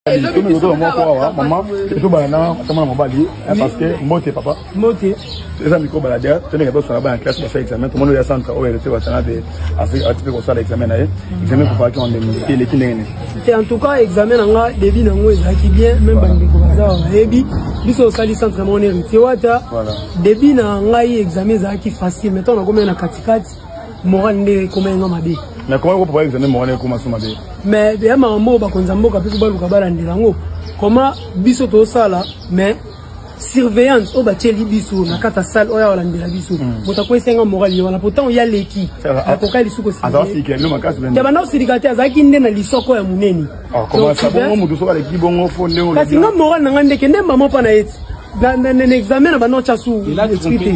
Tomi kotoba moko awa mama tobala na ata mwana mobali parce que mbote papa mbote eza micro baladeur tomeka tosala bana classe basala examen tomoni oyo ya centre oyo elete watana te ati mpe kosala examen na ye examen kopalaki en ndenge eleki ndenge nini te en tout cas examen na nga début na yango ezalaki bien même bandeko baza bayebi biso osali centre moko na héritier wata début na ngai examen ezalaki facile mais ntango nakomai na katikati moral nde ekomai nga mabe mais comment okopapa examen moral ekoma so mabe mais ya makambo oyo bakonzi ya mboka mpe baluka balandela yango comment biso tosala mais surveillance oyo batieli biso na kati ya salle oyo alandela biso hmm. moto akwesi nga moral ye wana pourtant oya leki akoka lisusu te banda osilika te azalaki nde na lisoko ya monene ah, kasi nga moral na nga ndeke nde mama mpa na ye ti na examen na banda otya su esprit te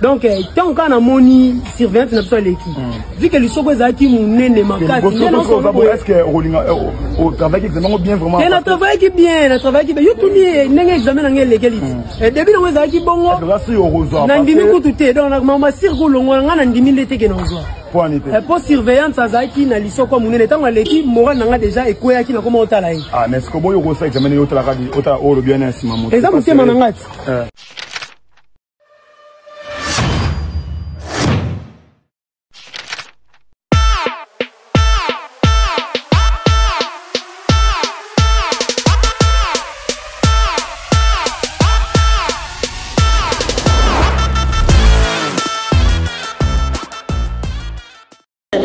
donc ntango eh, kaka namoni surveillance na biso aleki hmm. vu que lisoko ezalaki monene makasi eh, na travaillaki bien na travaillaki bien yo tuni eh, ndenge examen na ngai elekeli ti hmm. début nango ezalaki bongo nandimi kutu te donc mama sire kolongola ngai nandimi nde te ke nazwa mpo surveillance azalaki na lisoko ya monene ntango aleki moral na ngai deja ekweyaki nakoma otala ye ah, eza motema na ngai ti eh.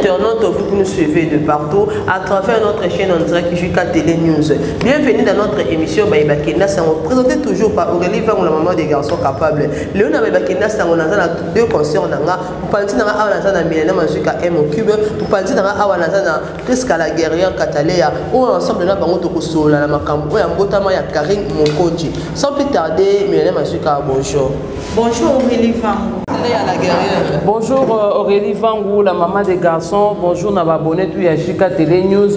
Internautes, vous qui nous suivez de partout à travers notre chaîne en direct JK Télé News. Bienvenue dans notre émission Baïba Kenda Sango, présentée toujours par Aurélie Vango, la maman des garçons capables. Léona Baïba Kenda Sango, nous avons deux concerts, nanga, Mpanzi nanga awa naza na Milena Mazuka M au cube, Mpanzi nanga awa naza na Prisca la guerrière Katalea, oyo ensemble na bango tokosolola na makambo oyo ya mbotama ya Karine Mokonzi. Sans plus tarder, Milena Mazuka, bonjour. Bonjour Aurélie Vangu. La guerrière. Bonjour euh, Aurélie Vangou, la maman des garçons. Bonjour na abonné tout ya JK Télé News.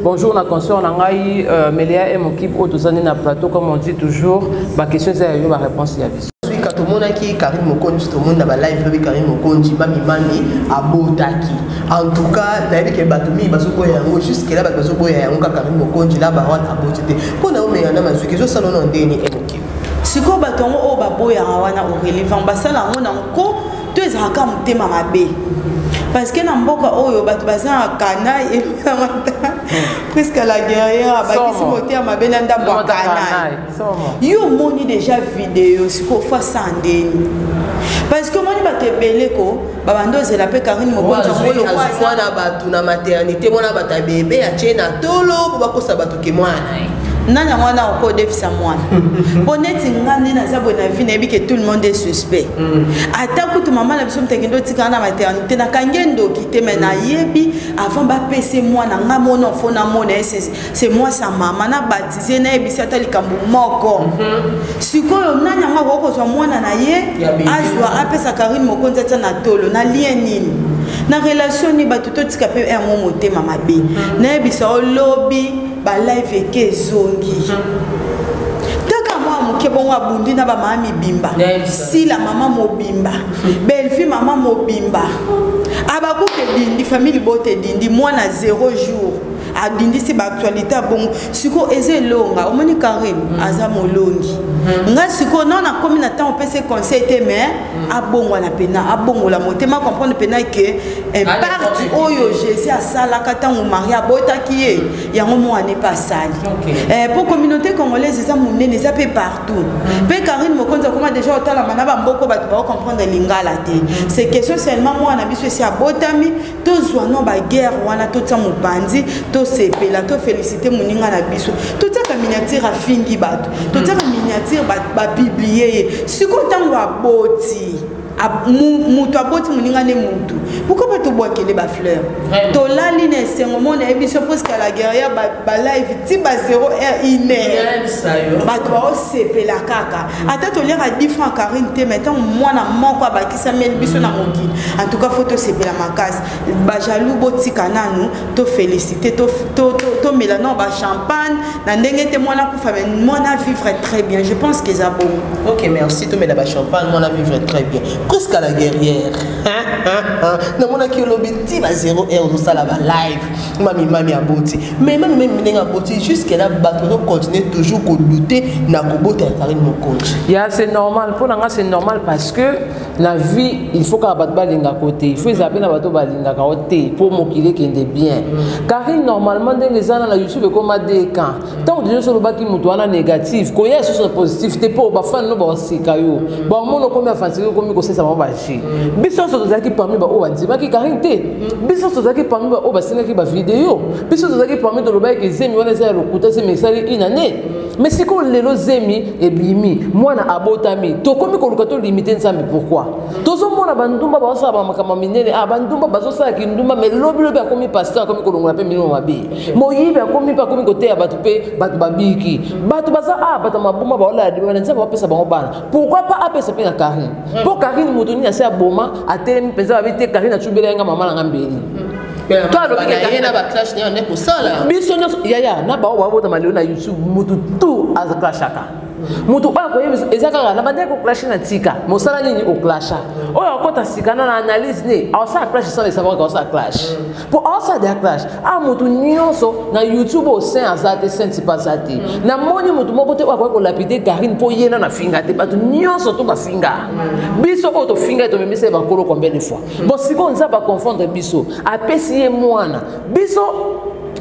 Bonjour na consort na ngai euh, Melia et mon équipe oyo tozali na plateau comme on dit toujours. Ba question eza ya yo ba réponse ya biso. Suika tomonaki Karine Mokonzi tomoni na ba live lobi Karine Mokonzi mami mami abotaki. En tout cas nayebi ke bato mingi bazoboya yango jusque là bato bazoboya yango kaka Karine Mokonzi la baronne aboti te. Mpo na yo Meyana Mazuki ezosala ono ndeni emoki. Sikoyo bato yango oyo baboyaka wana Aurélie Vangu basala yango na nko to ezalaka motema mabe parce que na mboka oyo bato baza na kanai elonamata presque la guerrière abakisi motema mabe na ndambo ya kanai yo omoni déjà video sikoyo fo asala ndeni parce que omoni bato ebele ko babanda ozela mpe karine mokonzi yango mwana bato na maternité mwana bato ya bebe atie na tolo mpo bakosa bato ke mwana na ye nani yango wana okodefisa mwana mpo neti nga nde naza boye na vie nayebi ke tout le monde est suspect mm. ata kutu mama na biso moto akende otikala na maternité nakangi ye ndoki te mai mm. nayebi avant bapese mwana nga mona ofo namona ye c'est moi sa mama na baptise nayebisi ata likambo moko mhm. sikoyo nani yango akoki kozwa mwana na ye azwa apesa karine mokonzi atia na tolo na lien nini na relation nini bato totika mpe yango motema mabe mhm. nayebisa olobi balive eke ezongi mhm. taka mwa moke bongo abundi na bamama mibimba sila mama mobimba bellevue mama mobimba abakuke edindi famille libota edindi mwana zero jour adindisi baactualité ya bongo sikoyo eza elonga omoni karine mm. aza molongi mm. nga sikoyo nao nakomi na ntango opesi conseil te mais mm. abongwana mpena abongola motema comprendre mpena ke impact oyo jésus asalaka ntango marie abotaki ye yango mwana epe asali mpo eh, communauté congolaise eza monene eza mpe partout mpe karine mokonzi akoma déjà otalama na bamboko bato baocomprendre lingala te c'est question seulement mwana biso esi abotami tozwa no baguerre wana totia mopanzi tosepela tofélicité moninga na biso totiaka miniature afingi bato totiaka miniature bapiblie ye sikoyo ntango aboti moto aboti moninga nde motu pourkoi pa tobwakele bafleur tolali na esengo mona yebi biso presque la guerrière balive ti ba 0 heure une bato baosepela kaka ata toliaka 10 franc karine te mai ntango mwana moko abakisameli biso na mokili en tout cas fo tosepela makasi bajaloux botika nanu tofélicité tomela nao bachampagne na ndenge te mwana akufa mais mwana vivre très bien je pense que eza bongo ok merci tomela bachampagne mwana vivre très bien. Presque à la guerrière. Namonaki olobi ti ba 0 heure ozosala ba live. Mami mami aboti. Mais mami mami ndenge aboti jusque là bato bazo continuer toujours ko douter na kobota ya Karine Mokonzi. Ya c'est normal, mpo na nga c'est normal parce que na vie il faut kaka bato balingaka yo te, il faut ezala mpe na bato balingaka yo te mpo mokili ekende bien. Karine normalement ndenge eza na YouTube ekoma deux camps. Ntango deja nyonso olobaki moto wana négatif, koya lisusu na positif te mpo bafani no baseka yo, bamona okomi afantike, okomi kosalisa bango baje. Biso nyonso tozalaki parmi baoyo bandimaki Karine te, biso nyonso tozalaki parmi baoyo basengaki bavideo, biso tozalaki parmi tolobaki zemi wana eza ya lokuta, zemi esali une année. Mais sikoyo lelo zemi ebimi, mwana abotami, tokomi koluka tolimite Nzambe. Pourquoi tozomona bandumba bazosala bamakambo minene? Ah, bandumba bazosala kindumba, mais lobilobi akomi pasteur, akomi kolongola mpe milimo mabe. Moyibi akomi mpe akomi koteya bato mpe bato babiki. Bato baza a bato maboma baolala libanda, Nzambe bapesa bango bana. Pourquoi pas apesa mpe na Karine? Mpo Karine moto nini ase aboma atelemi mpenza babi te. Karine atubela ye nga mama na nga mbeli. To alobi ke na ba clash na nde kosala biso nyonso yaya na bao babotama lelo na YouTube, motu tu aza-clashaka. Motu oyo akoyebi eza kaka na bandaki koclashe na tika mosala nini oclasha. Oyo akɔta sika na analyse ne aosala clash sans le savoir ke aosala clash, mpo aosala deya clash. A motu nyonso na YouTube oyo saint aza te, saint tipe aza te. Namoni motu moko te oyo akoki kolapider Karine mpo ye na nafinga te. Bato nyonso to bafinga biso, oyo tofinga ye, tomemisa ye bakolo combien de fois. Bon, sikoyo Nzambe aconfondre biso, apesi ye mwana. Biso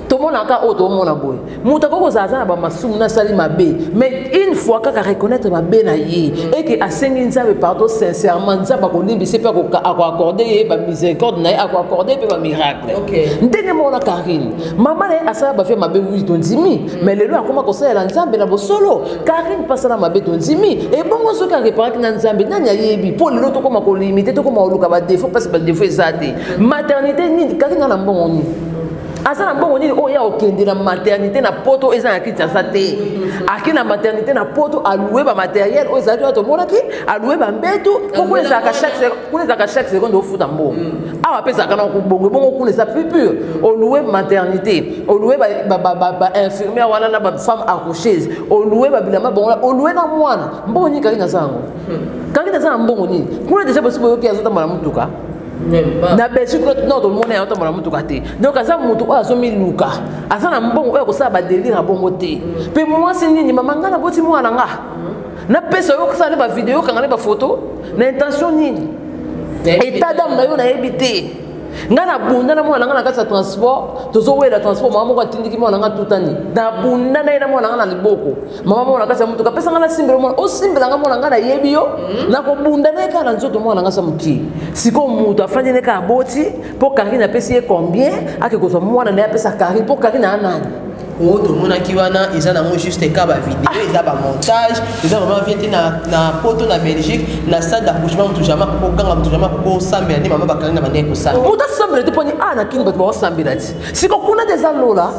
tomonaka oyo tomona boye, moto akoki kozala aza na bamasumu, nasali mabe, mais une fois kaka reconnaître mabe na ye eke asengi Nzambe pardon sincèrement, Nzambe akolimbisa mpe akoaccorde ye bamiséricorde na ye, akoaccorde ye mpe bamiracle. Ndenge moko na Karine, mama na ye asala bafia mabe, wi, tondimi, mais lelo akoma kosalela Nzambe na bosolo. Karine mpe asala mabe, tondimi. Ebongo soki areparaki na Nzambe, nani ayebi? Mpo lelo tokoma kolimite, tokoma koluka badéfaut, mpasi badéfaut eza te. Maternité nini? Karine na mbongo nini? Aza na mbongo nini oyo ya okende na maternité na poto? Eza na Kinshasa te. Ake na maternité na poto, alouer bamatériel oyo ezalaki wana, tomonaki alouer bambetu, po kuna ezalaka chaque, kuna ezalaka chaque seconde ofuta mbongo. Awa mpe ezalaka na bongo ebongo, kuna eza plus pur. Olouer maternité, olouer bainfirmière wana na bafemme accoucheuse, olouer babilamba bongo, olouer na mwana. Mbongo nini Karine aza yango? Karine aza na mbongo nini kuna? Deja bosi boyoki azotambola motuka na Belgique? No, tomona yango tambola motuka te. Donc aza motu oyo azomiluka, aza na mbongo oyo akosala badélire ya bongo te. Mpe mwasi nini, mama ngai naboti mwana nga, napesa yo kosala nde bavideo, okanga nde bafoto na intention nini? État d'âme na yo nayebi te. Ngai nabunda na mwana nga na kati ya transport, tozowela transport, mama moko atindiki mwana nga, tutani, nabunda na ye na mwana nga na liboko. Mama moko na kati ya motuka apesa nga, nasimbela mwana, osimbelanga mwana nga, nayebi yo, nakobunda na ye kaka na nzoto. Mwana nga sa mokie. Sikoyo moto afandi ne kaka aboti mpo Karine apesi ye combien ake kozwa mwana na ye, apesa Karine mpo Karine aa nani? Oyo tomonaki wana eza nango juste ka bavideo, eza bamontage, eza mama vie te. Na poto, na Belgique, na salle d'accouchement, moto jamais akokokanga, moto jamais akokosambela nde mama bakangi na bandenge kosambela. Moto asambela te mponi a na kini bato baosambela ti siko kuna te eza lola.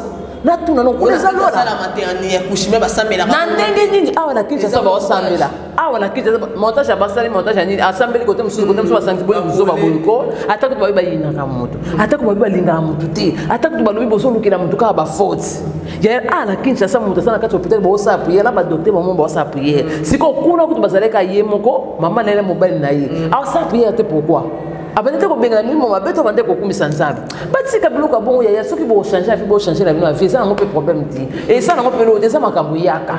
Natuna no, kuna eza lola basambelaka na ndenge nini? Awa na Kinshasa baosambela, awa na Kinshasa montage ya basali montage ya nini? Asambeli kote mosusu, kote mosusu basangisi boye, buzoba boye ko. Ata kutu babi bayinaka moto, ata kutu babi balingaka motu te, ata kutu balobi bozolukela motu kaka bafaute ya a na Kinshasa. Moto aza na kati ya hôpital, baosala prière na badocteur bamo, baosala prière. Sikoyo kuna kutu bazalaka ye moko, mama na ye na mobali na ye, aosala prière te. Pourquoi abandi te kobengana milimo mabe to abandi te kokumisa Nzambe? Batika biloko ya bongo yaya. Soki bochange ya vie, bochange na bino ya vie, eza yango mpe problème te, eza nango mpe eloko te, eza makambo yaka.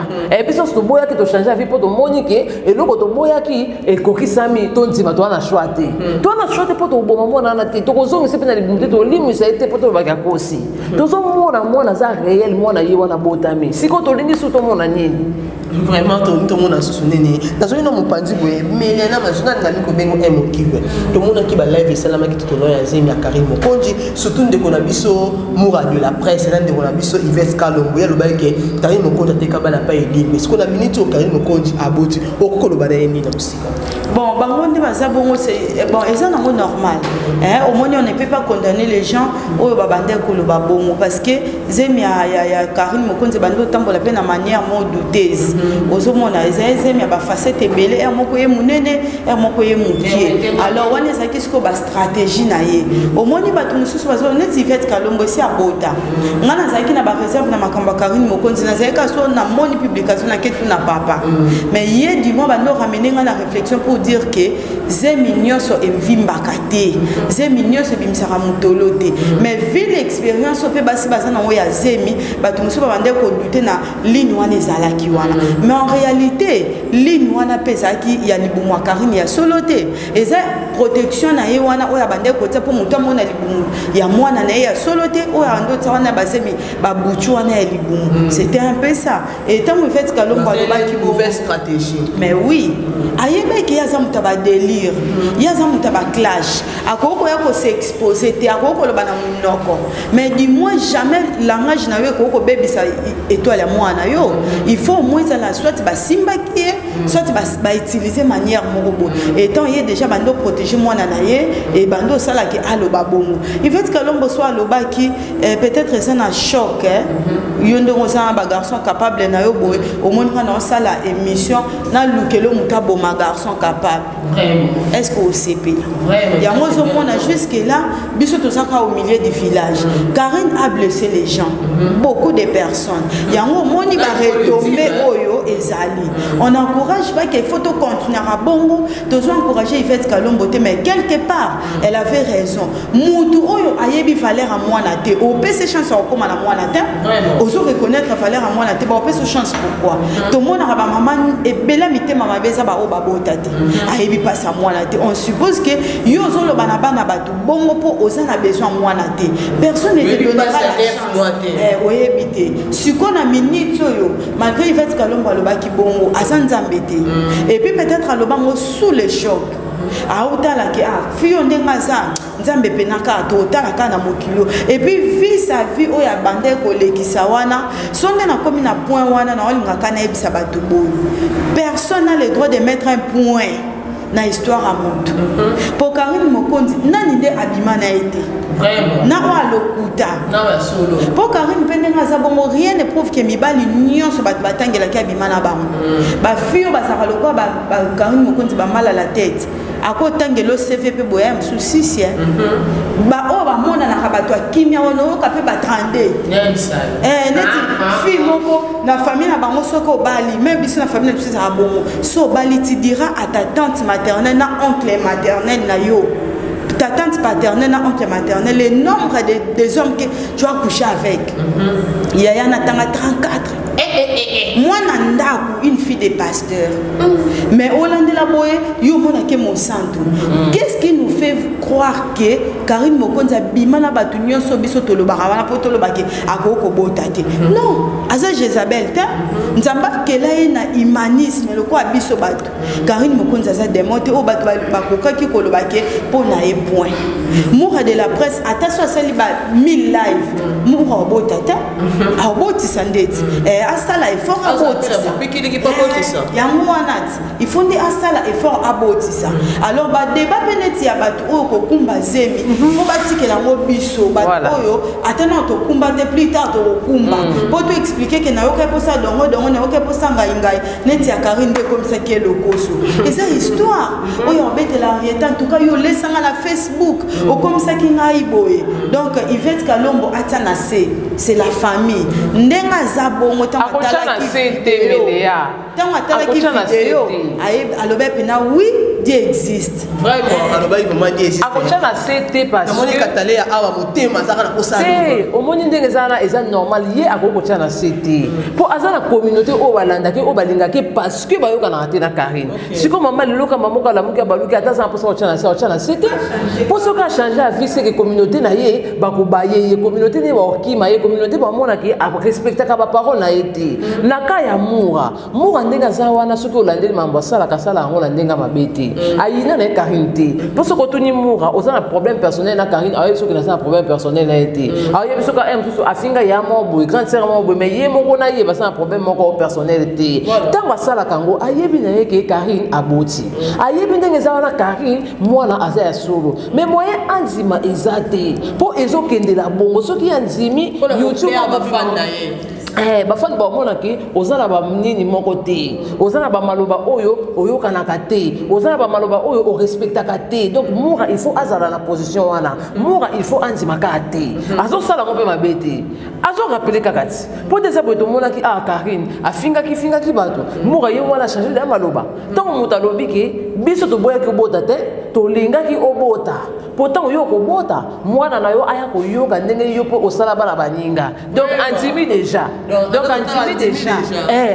Biso nyonso toboyaki tochange ya vie mpo tomoni ke eloko toboyaki ekokisami. Tondima, toza na choix te, toza na choix te mpo toboma mwana wana te, tokozongisa mpe na libumu te, tolimwisa ye te mpo tolobaki akosi. Tozomona mwana aza réel, mwana ye wana botami. Sikoyo tolingi su tomona nini? Vraiment, tomona susu nini? Nazongi na mopanzi boye, Meliana Mazuna, nami kobengo m Mokibwe. Tomonaki balive esalamaki totono ya zemi ya Karine Mokonzi, surtout ndeko na biso Moura de la presse na ndeko na biso Ives Kalombo. Ye alobaki ke Karine Mokonzi ateka bana pa elime. Sikoyo na miniti oyo Karine Mokonzi aboti, okoki koloba na ye nini na mosika? Bon, bango nde baza bongo, bon, eza nango normal, hein. Omoni, on ne peut pas condamner les gens oyo babandaki koloba bongo, parce que zemi ya Karine Mokonzi ebandi otambola mpe na manière moko douteuse. Ozomona ezali zemi ya bafacette ebele, ere moko ye monene, ere moko ye mokie. Alors wana ezalaki sikoyo bastratégie na ye. Omoni bato mosusu bazo neti Ivete Kalombo esi abota. Ngai nazalaki na baréserve na makambo ya Karine Mokonzi, nazalaki kaka so namoni publication nake tuna papa, mais ye du moins bandi oramener ngai na réflexion pour pour dire que zemi nyonso evimbaka te, zemi nyonso ebimisaka motolo te. Mais vu l'expérience oyo mpe basi baza nango ya zemi, bato mosusu babandaki kodouter na ligne wana ezalaki wana. Mais en réalité, ligne wana mpe ezalaki ya libumu ya Karine ya solo te. Eza protection na ye wana oyo abandaki kotia mpo moto amona libumu ya mwana na ye ya solo te. Oyo abandi otia wana, bazemi babutu wana ya libumu, c'était un peu ça. Et ntango Ivete Kalombo alobaki, mauvaise stratégie. Mais oui, ayebaki ye aza moto ya badélire, ye aza moto ya baclash. Akoki koya kos'exposer te, akoki koloba na monoko, mais du moins jamais langage na yo ekoki kobebisa étoile ya mwana na yo. Il faut au moins ezala soit basimbaki ye, soit bautiliser manière moko boye. Étant ye déjà bando protéger mwana na ye, e bando osalaki aloba bongo. Ivete Kalombo so alobaki, peut-être eza na choc, yo ndenge oza na bagarçon capable na yo boye, omoni nga na osala émission, nalukeli moto aboma garçon capable, est ce que osepela yango? Ozomona, jusque là biso tozaka au milieu du village. Karine a blessé les gens, beaucoup de personnes. Yango omoni baretombées oyo ezali. On encourage pas qu'il faut tocontinuera bongo, tozo encourager Ivete Kalombo te, mais quelque part elle avait raison. Mutu oyo ayebi valeur ya mwana te, opesi chance ya kokóma na mwana te, ozo reconnaître valeur ya mwana te, baopesi chance pourquoi? Tomonaka bamama ebele mitema mabe, eza baoyo babota te, ayebi mpasi ya mwana te. On suppose que yo ozoloba na bana bato bongo mpo oza na besoin ya mwana te. Personne ne te donnera la chance, oyebi te. Sikoyo na minute oyo, malgré Ivete Kalombo alobaki bongo, aza Nzambe te. Et puis peut-être alobango sous le choc, aotalaki ah fille oyo ndenge aza, Nzambe mpena kaka totala kaka na mokili. Et puis vi sa vie oyo abandaki kolekisa wana, so nde nakomi na point wana, naolingaka nayebisa bato boye: personne n'a le droit de mettre un point na histoire ya moto. Mpo Karine Mokonzi, nani nde abima na ye te na oyo alokuta? Mpo Karine mpe ndenge aza bongo, rien ne prouve que mibali nyonso bato batangelaki abima na bango. Bafille oyo bazalaka lokola Karine Mokonzi, bamala la tête, akotangela ocv mpe boya mosusu sisi. Baoyo bamonanaka bato ya kimia wana, oyoka mpe ba 32 neti fille moko na famille na bango. Soki obali, même biso na famille na biso ezala bongo, so obali, tu diras à ta tante maternelle na oncle maternel na yo, ta tante paternelle na oncle maternel, le nombre des hommes que tu as couché avec. Yaya natanga 34, mwana ndako, une fille de pasteur, mais olandela boye, yo omonake mosantu. Qu'est-ce qui nous fait croire que Karine Mokonzi abima na bato nyonso biso tolobaka wana mpo tolobake akoki kobota te? Non, aza Jézabel te. Nzambe akela ye na humanisme lokola biso bato. Karine Mokonzi aza démon te oyo bato bakokaki koloba ke mpo na ye point. Moura de la presse, ata so asali ba 1000 live, Moura obota te, abotisa ndeti asala effort abotisa. Yango wana ti il faut nde asala effort abotisa. Alors badébat mpe neti ya bato oyo kokumba zemi, fo batikela yango biso bato oyo ata na tokumba te, plus tard tokokumba mpo toexpliquer ke nayokai mposa dongo dongo, nayokai mposa ngai ngai neti ya Karine nde ekomisaki ye lokoso. Eza histoire oyo obetela Henriette. En tout cas yo olesanga na Facebook, okomisaki ngai boye. Donc Ivete Kalombo atia na se, c'est la famille. Ndenge aza bongo, ntango atalaki video, alobi mpena oui, Dieu existe. Vraiment, alobaki vraiment Dieu existe. Akotya na se te parce namoni katale ya awa, motema azaka na kosala. Te, omoni ndenge eza wana, eza normal. Ye akoki kotya na se te mpo aza na communauté oyo balandaki, oyo balingaki, parce que bayokanaka te na Karine. Sikoyo mama lelo kama moko alamuki, abaluki, ata aza na mposa kotya na se, akotya na se te, mpo soki achange avis, seke communauté na ye bakobaye ye, communauté na ye bakokima ye, communauté bamonaki arespectaka baparole na ye te. Na ka ya Mura, Mura ndenge aza wana, soki olandeli mambo asalaka, asala yango na ndenge ya mabe te. Ayina na ye Karine te, mpo soki otuni Mura: "Oza na problème personnel na Karine?" Ayebi soki naza na problème personnel na ye te. Ayebi soki aye mosusu afinga ya moko boye, grande sœur moko boye, mais ye moko na ye baza na problème moko personnel te. Ntango asalaka yango, ayebi na ye ke Karine aboti, ayebi ndenge eza wana, Karine mwana aza ya solo, mais moyen andima eza te mpo ezokendela bongo. Soki andimi, YouTube bafan na ye. Bafani bamonaki oza na banini moko te, oza na bamaloba oyo oyokanaka te, oza na bamaloba oyo orespectaka te. Donc Mura, il faut azala na position wana. Mura, il faut andima kaka te, azosala yango mpe mabe te, azorappeler kaka ti mpo te eza boye. Tomonaki ah, Karine afingaki fingaki bato. Mura ye wana change ya maloba. Ntango moto alobi ke biso toboyaki obota te, tolingaki obota, mpo ntango yo okobota mwana na yo aya koyoka ndenge yo mpo osala bana baninga. Donc andimi déjà, donc andimi déjà,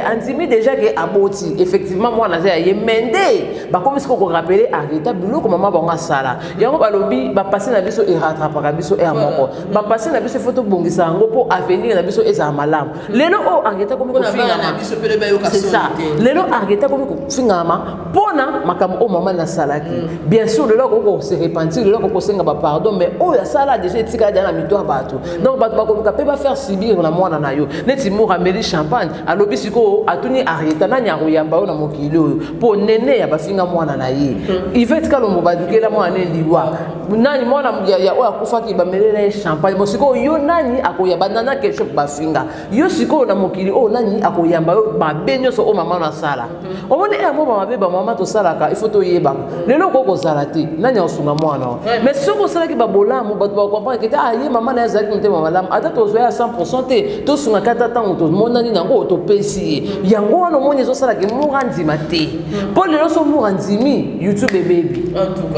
andimi déjà ke aboti effectivement mwana aza ya ye. Mais nde bakomi sikoyo korappeler Areta biloko mama bango asala yango. Balobi bapassé na biso erattrapaka biso aire moko. Bapassé na biso, ifo tobongisa yango mpo avenir na biso ezala malamu. Lelo oyo Areta komi kofingama, c'est ça, lelo Areta komi kofingama mpona makambo oyo mama nasalaki. Bien sûr, lelo akoki kose repentir, lelo akoki kosenga bapardon, mais oyo asala déjà etikala deja na mito ya bato. Donc bato bakoluka mpe bafaire subir na mwana na yo. Neti Mour ameli champagne, alobi sikoyo, atuni Arieta: nani akoyamba yo na mokili oyo mpo nene ya bafinga mwana na ye? Ivete Kalombo balukela mwana ne liwa nani, mwana ya oyo akufaki, bamelela ye champagne. Bo sikoyo yo nani akoyamba nana ketchup bafinga yo sikoyo na mokili oyo? Nani akoyamba yo mabe nyonso oyo mama nasala? Omoni e yango bamabe bamama tosalaka, il faut toyebaka. Lelo okoki kozala te, nani akosunga mwana wa? Mais soki osalaki babolamu, bato bacomprendre ke te, ah, ye mama na ye azalaki motema malamu, ata tozwa ya 100 te, tosungaka ata ntango tomonani nango, topesi ye yango wana. Omoni ezosalaka Mura ndima te, mpo lelo so Mura ndimi, YouTube ebebi.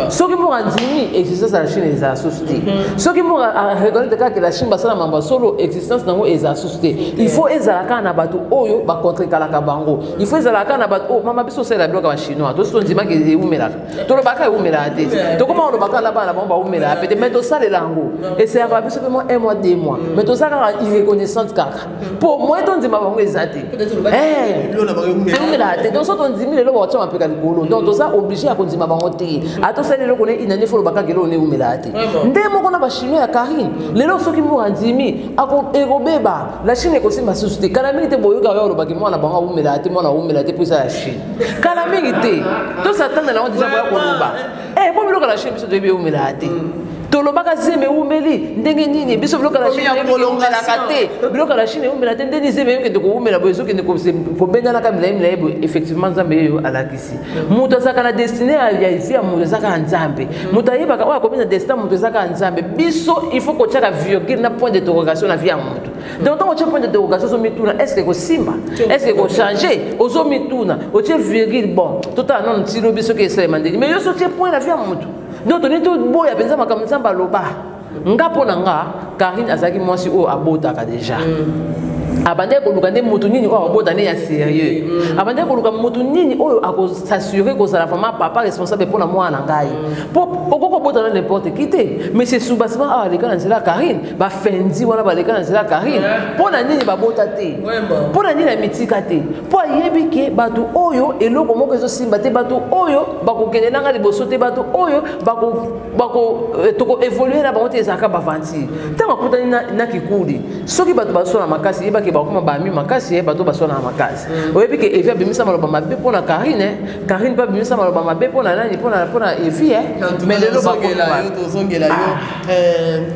Soki Mura ndimi, existence ya la Chine ezala susu te. Soki Mura reconnaître kaka la Chine basala mambo ya solo, existence nango ezala susu te. Il faut ezala kaka na bato oyo bacontrekalaka bango, il faut ezala kaka na bato oyo mama biso osalela biloko ya bachinois. Tosi tondimaki ewumelaka, tolobaka ewumelaka te, tokoma kolobaka na bana bango bawumelaka pete, mais tosalela yango, eseyaka biso mpe mwa un mois, 2 mois, mais toza kaka irreconnaissante kaka mpo moye tondima bango eza te, ewumelaka te. Donc so tondimi lelo, bakotia mapeka likolo. Donc toza obligé ya kondima bango te. Ata osali eloko ne inani, fo olobaka eloko ne ewumelaka te. Nde moko na bachinois ya Karine, lelo soki moko andimi, ekobeba, la Chine ekosimba susu te. Kala mingi te boyoka oyo olobaki mwana bango awumelaka te, mwana awumelaka te mpo eza ya Chine. Kala mingi te tosatanda nango deja boya koloba po biloko na Chine biso toyebi ewumelaka te. Tolobaka zeme ewumeli ndenge nini? Biso biloko na Chine ewumelaka te, biloko na Chine ewumela te. Ndeni zeme eyokende kowumela boye, ezokende kobendanaka milai milai boye. Effectivement, Nzambe oyo alakisi moto azalaka na destine ya vie ya moto eza kaka Nzambe. Moto ayebaka oyo akomi na destin moto eza kaka Nzambe. Biso, il faut kotiaka virgule na point d'interrogation na vie ya moto. Donc ntango otie point d'interrogation, ozomituna: est ce que ekosimba? Est ce que ekochange? Ozomituna, otie virgule. Bon, totala nano ti lobi soki esalema ndenge. Mais yo so otie point na vie ya moto. Donc tolingi toboya mpenza makambo Nzambe aloba. Nga, mpo na nga, Karine azalaki mwasi oyo abotaka déjà. Abandaki koluka nde motu nini oyo akobota nde ya sérieux. Abandaki koluka motu nini oyo akos'assurer kozala vraiment papa responsable mpona mwana na ngai, mpo okoki kobota na n'importe qui te. Mais c'est soubassement awa aleka na nzela ya Karine, bafendi wana baleka na nzela ya Karine. Mpo na nini babota te? Mpo na nini amitika te? Mpo ayebi ke bato oyo eloko moko ezosimba te, bato oyo bakokende nanga liboso te, bato oyo tokoévoluer na bango te, ezalaka baventure. Ntango akutani na kikuli, soki bato baswana makasi, yebaki bakoma bami makasi. Ye bato baswana makasi, oyebi ke Evi abimisa maloba mabe mpo na Karine, Karine mpe abimisa maloba mabe mpo na nani? Mpo na Evi. Mais lelo tozongela yo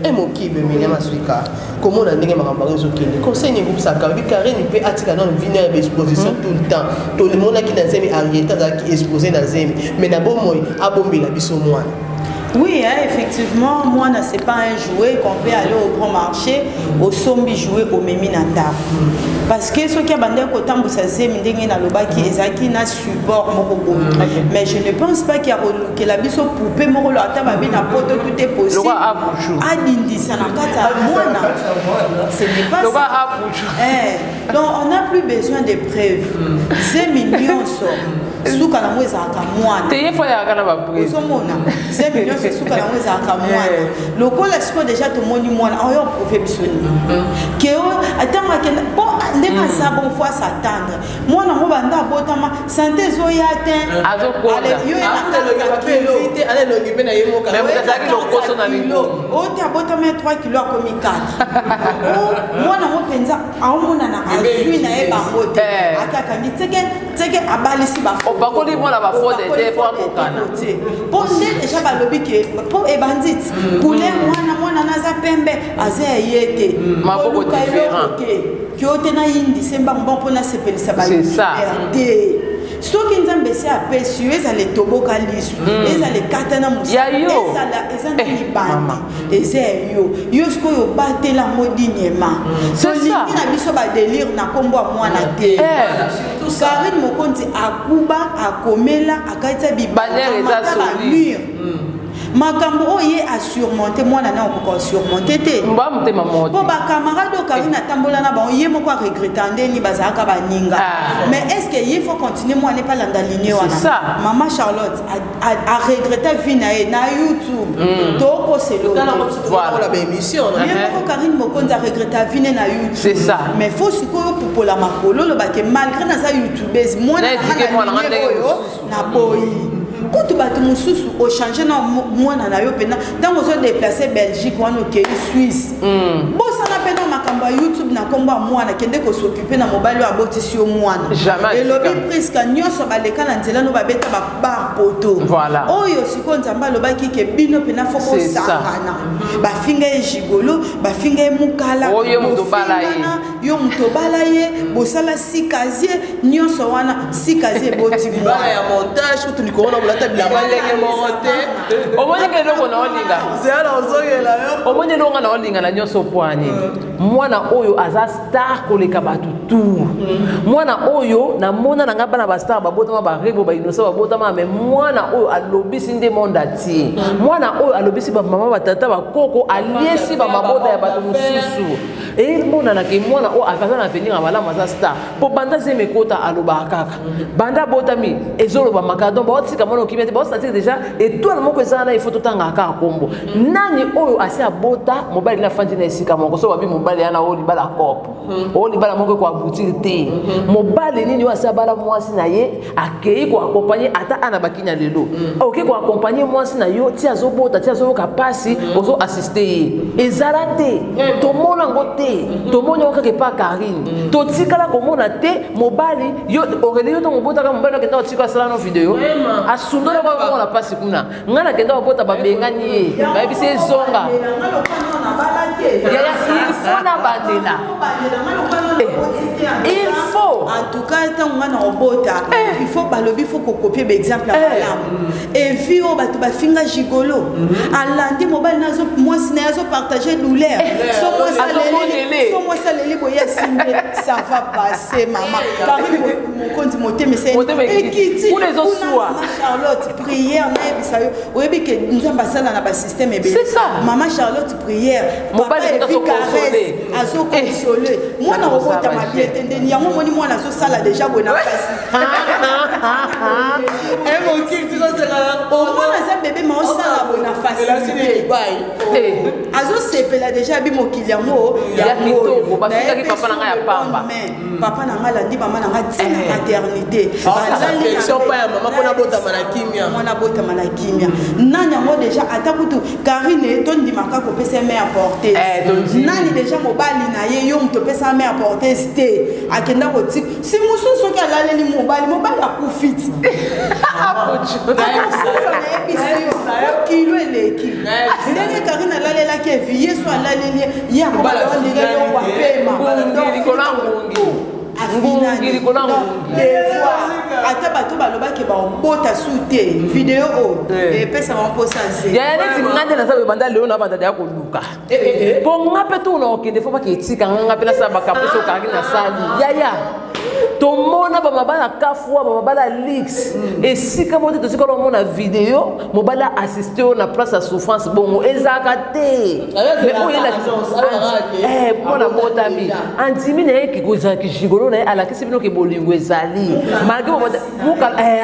emokibe Miriam Aswika, komona ndenge makambo yango ezokende, conseil nini ekopesaka? Oyebi Karine mpe atika nano vino ya baexposition tout le temps. Tomonaki na zemi, Arieta azalaki exposé na zemi, mais na bomoi abombela biso mwana. Oui, hein, effectivement, moi, c'est pas un jouet qu'on peut aller au grand marché, au sombi jouet au memi na ndako. Parce que ce qui a bandé kotambusa zemi ndenge na lobaki ezaki na support moko boye. Mais je ne pense pas qu'il y a que la biso poupée moko lo ata babi na poto, tout est possible. Adindisa na kati ya mwana. Ce n'est pas ça. Eh, donc on n'a plus besoin de preuves. Zemi nyonso suka nango ezalaka mwana. Te, ye fo ayaka na bapreuve. Ozomona, zemi nyonso suka nango ezalaka mwana. Lokola sikoyo déjà tomoni mwana oyo, prouve biso nini ke ntango akenda mpo ndenge aza bon, faut s'attendre mwana yango banda abotama, santé ezoya te. Azokonda. Yo ye na kati ana elongi mpe na ye moko. Mais moto azalaki lokoso na kilo oyo te, abotama ya 3 kilo akomi 4. Mwana yango mpenza aomonana azwi na ye bango te, ake akangi teke teke, abalisi. Opakoli mwana bafode te mpo akokana. Mpo nde déjà balobi ke mpo ebandi ti couleur mwana mwana. mwana naza pembe, aza ya ye te. Maboko Koluka eloko différent. te kio te nayindise mbango mbango mpo nasepelisa C'est ça. ba te. Soki Nzambe esi apesi yo, ezala etoboka lisu, ezala ekata na mosala, Ya yo. ezala eza na Eh, libandi, mama. eza ya yo. Yo sikoyo obatela yango dignement. C'est ça. Tolingi na biso badélire na nkombo ya mwana te. Eh. Karine Mokonzi akuba, akomela, akatisa Banner eza bibamata solide. bamur, makambo oyo ye asurmonte, mwana na okoka osurmonte te. Mba motema Mpo moko. bacamarade oyo Karine atambola na bango, ye moko aregreta ndeni bazalaka baninga. Ah. Mais est ce que ye faut continuer, mwana epalanda ligne wana? C'est ça. Mama Charlotte aregreta vie na ye na YouTube, tokoselo. Voilà. Baémission. Ye moko Karine Mokonzi aregreta vie ne na YouTube. C'est ça. Mais faut sikoyo pupola makolo, olobake malgré naza youtubeuse, mwana Na éduquer mwana na nga ligne ndenge oyo mosusu. naboyi. Kutu bato mosusu ochange na mwana na yo mpena ntango ozodeplace Belgique wana, okei Suisse, bosana mpe na makambo ya YouTube na nkombo ya mwana, kende kosokipe na mobali oyo abotisi yo mwana. Jamais. Elobi Priska, nyonso baleka na nzela no, babeta babar poto. Voilà. Oyo sikoyo Nzambe alobaki ke bino mpena fo C'est ça. kosangana. Bafinga ye gigolo, bafinga ye mokala, Oyo yo moto obala ye. bofingana, yo moto obala ye, bosala sikazie nyonso wana, sikazie eboti Libala mwana. ya montage, kutu likolo na bolata bilamba ndenge moko te. Omoni ke eloko na olinga. Zela na ozongela yo. Omoni eloko nga na olinga na nyonso po ani mwana oyo aza star koleka bato tu. Mwana oyo namona na nga bana bastar babotama, barebo, bainosa babotama, mais mwana oyo alobisi nde monde atie. Mwana oyo alobisi bamama, batata, bakoko, aliesi bamabota ya bato mosusu. Emonanaka mwana oyo aza na avenir ya malamu, aza star, mpo banda zemi ekota, alobaka kaka. Banda abotami, ezolobamaka. Donc baotika mwana okimia te, baosentir déjà étoile moko eza wana. Ifo totangaka kaka kombo nani oyo asi abota mobali na afandi na esika moko. So babi mobali yana oyo libala cope, oyo libala moko ekoaboutir te. Mobali nini oyo asi abala mwasi na ye, akei koaccompagne ata ana bakinya lelo, oke koaccompagne mwasi na yo ti azobota, ti azoyoka pasi, ozoassiste ye? Ezala te, tomona yango te. Tomoni yango kaka epa Karine. Totikala komona te mobali yo Aurélie, yo ntongo obotaka, mobali okenda kotika asala no video, asundoli mona pasi kuna. Ngai nakenda kobota, babengani ye, bayebisi ezonga. Yaya, il faut na bandela. Il faut. En tout cas, ntango nga na obota, il faut balobi, faut kokopie baexemple ya malamu. Evi oyo bato bafinga gigolo, alandi mobali na mwasi na ye azopartage douleur. So mwasi aleli, so mwasi aleli boye, asimbe, ça va passer. Mama Karine Mokonzi, motema Motema ekiti. ekiti. Kuna ezoswa. Mama Charlotte, prière, nayebisa yo, oyebi ke Nzambe asala na basystème ebele. C'est ça. Mama Charlotte, prière. Mobali papa kuta Evi azokonsole. Caresse azokonsole mwana. Nakosala Obotama ba bien te, ndeni yango omoni mwana azosala déjà boye na pasi. Omwana aza bebe, ma osala boye na facilité, azosepela déjà abi mokili yango. Ya kitoko, bafingaki papa na ngai ya pamba. Papa na ngai alandi mama na ngai ntina maternité. Affection pa ya mama mpona botama na kimia. Mwana botama na kimia, nani yango déjà? Ata kutu Karine, tondimaka kopesa ye main porteuse. Tondimi. Nani déjà mobali na ye, yo moto opesa main porteuse te, akenda kotika si mosusu. Soki alaleli mobali, mobali akufi ti nayebisi yo, kilo eleki. Ndenge Karine alalelaki Evi, ye so alaleli ye, Mobali akobalondire yo wapema. Ngungi likolo ya ngungi. Ngungi likolo ya ngungi. Devoir, ata bato balobaki baobota su te, video oyo epesaka mposa nze. Yaya, neti nga nde naza boye, banda lelo na bandada ya koluka mpo nga mpe tuna okende fo baka etika nga, nga mpe nasala bakapusi okangaki nasali. Yaya, tomona bamabala kafwa, bamabala lix esika moko te. Totikala omona video mobali assiste oyo na place ya souffrance, bongo ezalaka te. Mais oyo elakisa mwana botami, andimi na ye kozalaki gigolo na ye, alakisi bino ke bolingo ezali malgré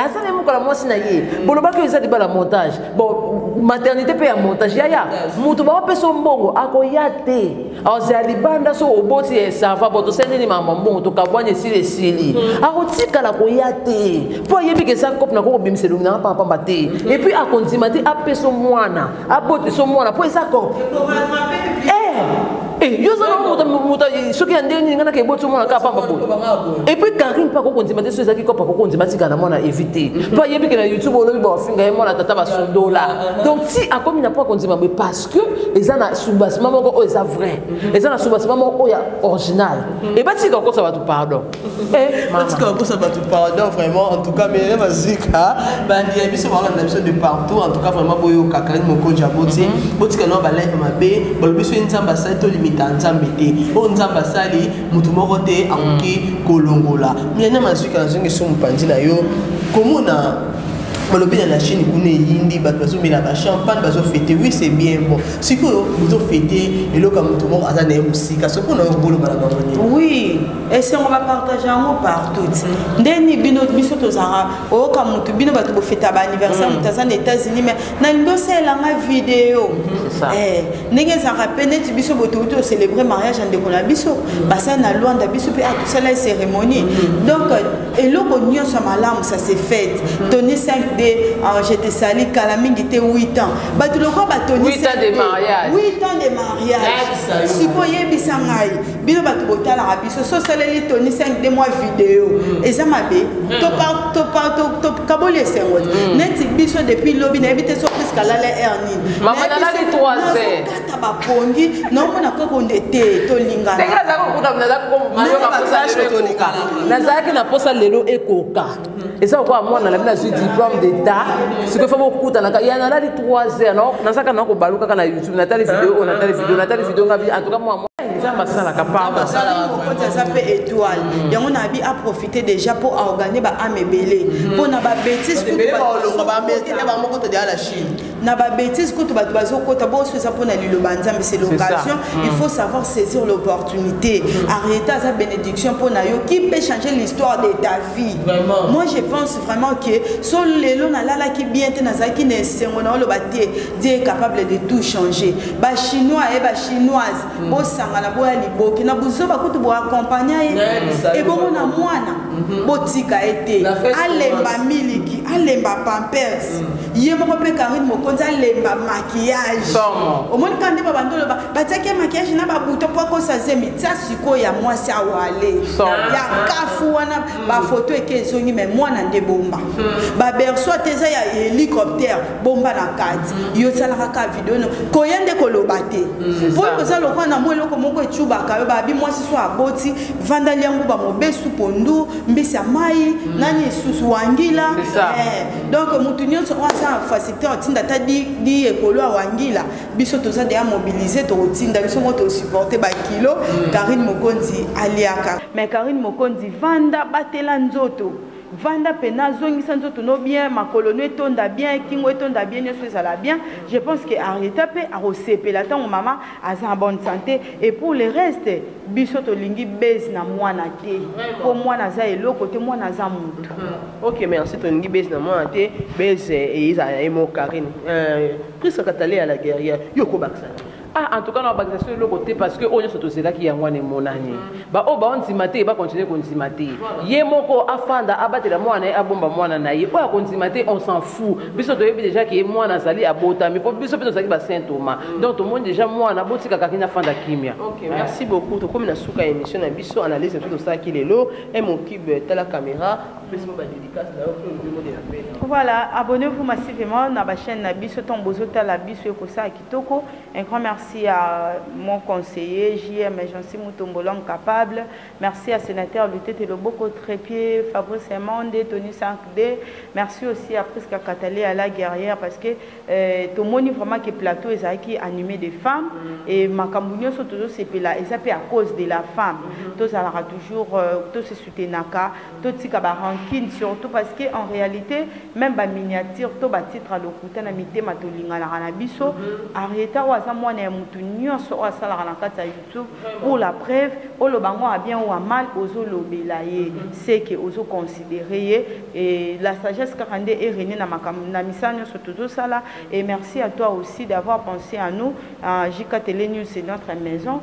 aza na ye mokala mwasi na ye. Bolobaki oyo eza libala montage, bon, maternité mpe ya montage. Yaya, moto baopesa mbongo akoya te, azala libanda. So oboti, ça va, bo tosali nini, mama mbongo tokabwani, esili, esili, akotikala koya te, mpo ayebi ke eza cope na kokobimisa elongi nanga pambapamba te. Et puis akondima te apesa mwana, abotisa mwana, mpo eza cope. Eh, yo oza na moto soki ya ndenge nini ngai naka eboti omona kaka pamba boye. Et puis Karine mpe akokondima te, so ezalaki kopa akokondima atika na mwana évite, mpo ayebi ke na YouTube olobi bafinga ye mwana tata basundola. Donc ti akomi na mpo akondima boye parce que eza na soubassement moko oyo eza vrai, eza na soubassement moko oyo ya original. E batika kokosa bato, pardon. Eh, mama. Batika kokosa bato, pardon, vraiment. En tout cas, mais bazika bandi ya biso, balanda biso de partout. En tout cas, vraiment, boyoka Karine Mokonzi aboti. Botika nao balive mabe. Balobi soki Nzambe asali, tolimita Nzambe te. Oyo Nzambe asali, motu moko te akoki kolongola. Milena Mazwika, nazongi so mopanzi na yo. Komona balobi na Chine kuna eyindi, bato bazomela bachampagne, bazofêter, oui, c'est bien. Bon, sikoyo bozofêter eloko ya motu moko aza na ye mosika. So mpona yo koloba na bango nini? Oui, esengo bapartage yango partout. Ndeni bino, biso tozalaka oyoka motu, bino bato bofeta baanniversaire, moto aza na États-Unis, mais nalingi osalelanga video. C'est ça. Eh, ndenge ezalaka mpe neti biso boye touti océlébrer mariage ya ndeko na biso, basali na Lwanda, biso mpe tosala ye cérémonie. Donc eloko nyonso ya malamu, ça se fait. Tony 5D, je te sali kala mingi te, 8 ans, bato lokola batoni 8 ans de mariage. 8 ans de mariage. Sikoyo oyebisa ngai, bino bato botalaka biso, so osaleli Tony 5D mwa video, eza mabe? Tokaboli esengo te. Neti biso depuis lobi, nayebi te so presque alala heure nini. Mama, nalali 3 heures. Nazokata bapongi, naomona koko nde te tolingana. Ndenge nazalaki na posa lelo ekoka, eza lokola mwana na bino azwi diplôme d'état. Sikoyo fa bokutanaka ya nalali 3 heures, nazalaka na kobalu kaka na YouTube, natali video oyo, natali video, natali video ngabi. En tout cas, mwa Nzambe asalaka, pardon. Mokonzi aza mpe étoile yango na abi aprofite déjà mpo aorgane baâme ebele mpo na babêtises. Ebele baolonga baaméricain na bango kota deya na Chine. Na babêtises kutu bato bazokota boso, eza mpona liloba Nzambe, c'est l'occasion, il faut savoir saisir l'opportunité. Arrêter, aza bénédiction mpona yo qui peut changer l'histoire de ta vie. Vraiment. Moi, je pense vraiment que so lelo nalalaki bien te, nazalaki na esengo na oloba te, Dieu est capable de tout changer. Bachinois e bachinoise, bosangana, boya liboki na buzoba kutu boaccompagne ye ebongo na mwana, botika ye te La fête alemba commence. Miliki, alemba Pampers ye moko mpe. Karine Mokonzi alemba maquillage. Somo. Omoni kaka nde babandi oloba batiaki ye maquillage na babuto mpo akosa zemi. Tia sikoyo ya mwasi awale Somo. ya kafu wana, bafoto eke ezongi. Me mwana nde bomba baberceau, ate eza ya hélicoptère, bomba na kati. Yo osalaka kaka video no koya nde koloba te, mpo ça. oza lokola na mwa eloko moko ecubaka yo. Babi mwasi so aboti, vandali yango, bamobesu, pondu, mbisi ya mai, nani lisusu, wangila. C'est ça. Eh, donc motu nyonso oyo aza na facilité otinda ata di ekolo ya wangila, biso toza deya mobilisé, tokotinda biso moko, tosupporte bakilo. Karine Mokonzi aliaka, mais Karine Mokonzi, vanda, batela nzoto, vanda mpena, azongisa nzoto no bien, makolo no etonda bien, kingo etonda bien, nyonso ezala bien. Je pense que Arieta mpe akosepela ntango mama aza en bonne santé. Et pour le reste, biso tolingi base na mwana te, mpo mwana aza eloko te, mwana aza motu. Ok, merci. Tolingi base na mwana te, base ezala na ye mo Karine. Priska Katale ya la guerrière, yo kobakisa? Ah, en tout cas, na bakisa so eloko te, parce que oyo nyonso tozelaki yango wana emonani. Baoyo baondima te, bakontinue kondima te. Ye moko afanda, abatela mwana ye, abomba mwana na ye. Oyo akondima te, on s'en fout. Biso toyebi déjà ke mwana azali, abotami, mpo biso mpe tozalaki basaint Thomas. Donc tomoni déjà mwana, botika Karine afanda kimia. Ok, merci beaucoup. Tokomi na suka ya émission na biso, analyse na biso tosalaki lelo. Mokube, tala caméra, opesi mo badédicace na yo mpe olobi mot de la fin. Voilà, abonnez-vous massivement na ba chaîne na biso, tant bozotala biso ekosala kitoko. Un grand merci à mon conseiller JM Jansi Mutombo, l'homme capable. Merci à sénateur Lutete Loboko Trépied, Fabrice Monde, Tony 5D. Merci aussi à Priska Katale, à la guerrière, parce que tomoni vraiment que plateau ezalaki animé des femmes et makambo nyonso tozosepela eza mpe à cause de la femme. Tozalaka toujours tose soutenaka, totika barancune surtout, parce que en réalité, même baminiature to batitre ya lokuta na mitema, tolinganaka na biso. Arieta oyo aza mwana ya motu nyonso oyo asalaka na kati ya YouTube. Pour la preuve, oloba ngo ya bien ou ya mal, ozolobela ye, c'est que ozoconsidere ye. Et la sagesse kaka nde erene na makambo na misala nyonso tozosala. Et merci à toi aussi d'avoir pensé à nous. JK Télé News, c'est notre maison.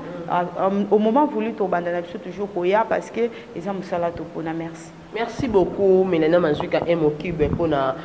Au moment voulu, tobanda na biso toujours koya, parce que eza mosala topona. Merci. Merci beaucoup, Mélana Mazuka M au cube, mpona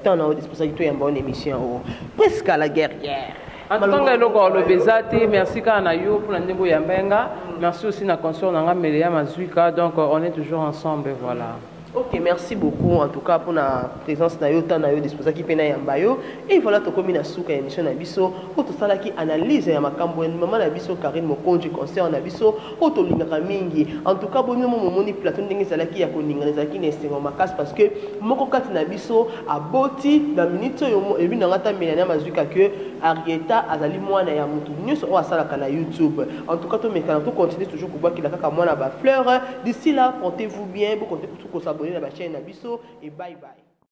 temps na yo dispensaki toyamba one émission oyo. Presque à la guerrière. En tout cas, ngai eloko oloba eza te. Merci kaka na yo mpona ndenge oyamba nga. Merci aussi na consort na nga Meleya Mazwika. Donc on est toujours ensemble, voilà. Ok, merci beaucoup en tout cas pour la présence na yo, temps na yo disposaki mpe na yamba yo. Et voilà, tokomi na suka ya émission na biso oyo tosalaki analyse ya makambo ya mama na biso Karine Mokonzi, concert na biso oyo tolingaka mingi. En tout cas, boni mo momoni plateau ndenge ezalaki ya koningana, ezalaki na esengo makasi parce que moko kati na biso aboti na minute oyo ebi nanga ata Melania Mazwika que Arieta azali mwana ya motu nyonso oyo asalaka na YouTube. En tout cas, tomekana, tocontinue toujours kobwakela kaka mwana bafleur. D'ici là, portez-vous bien, bokonte kosabonner na bachaîne na biso et bye bye.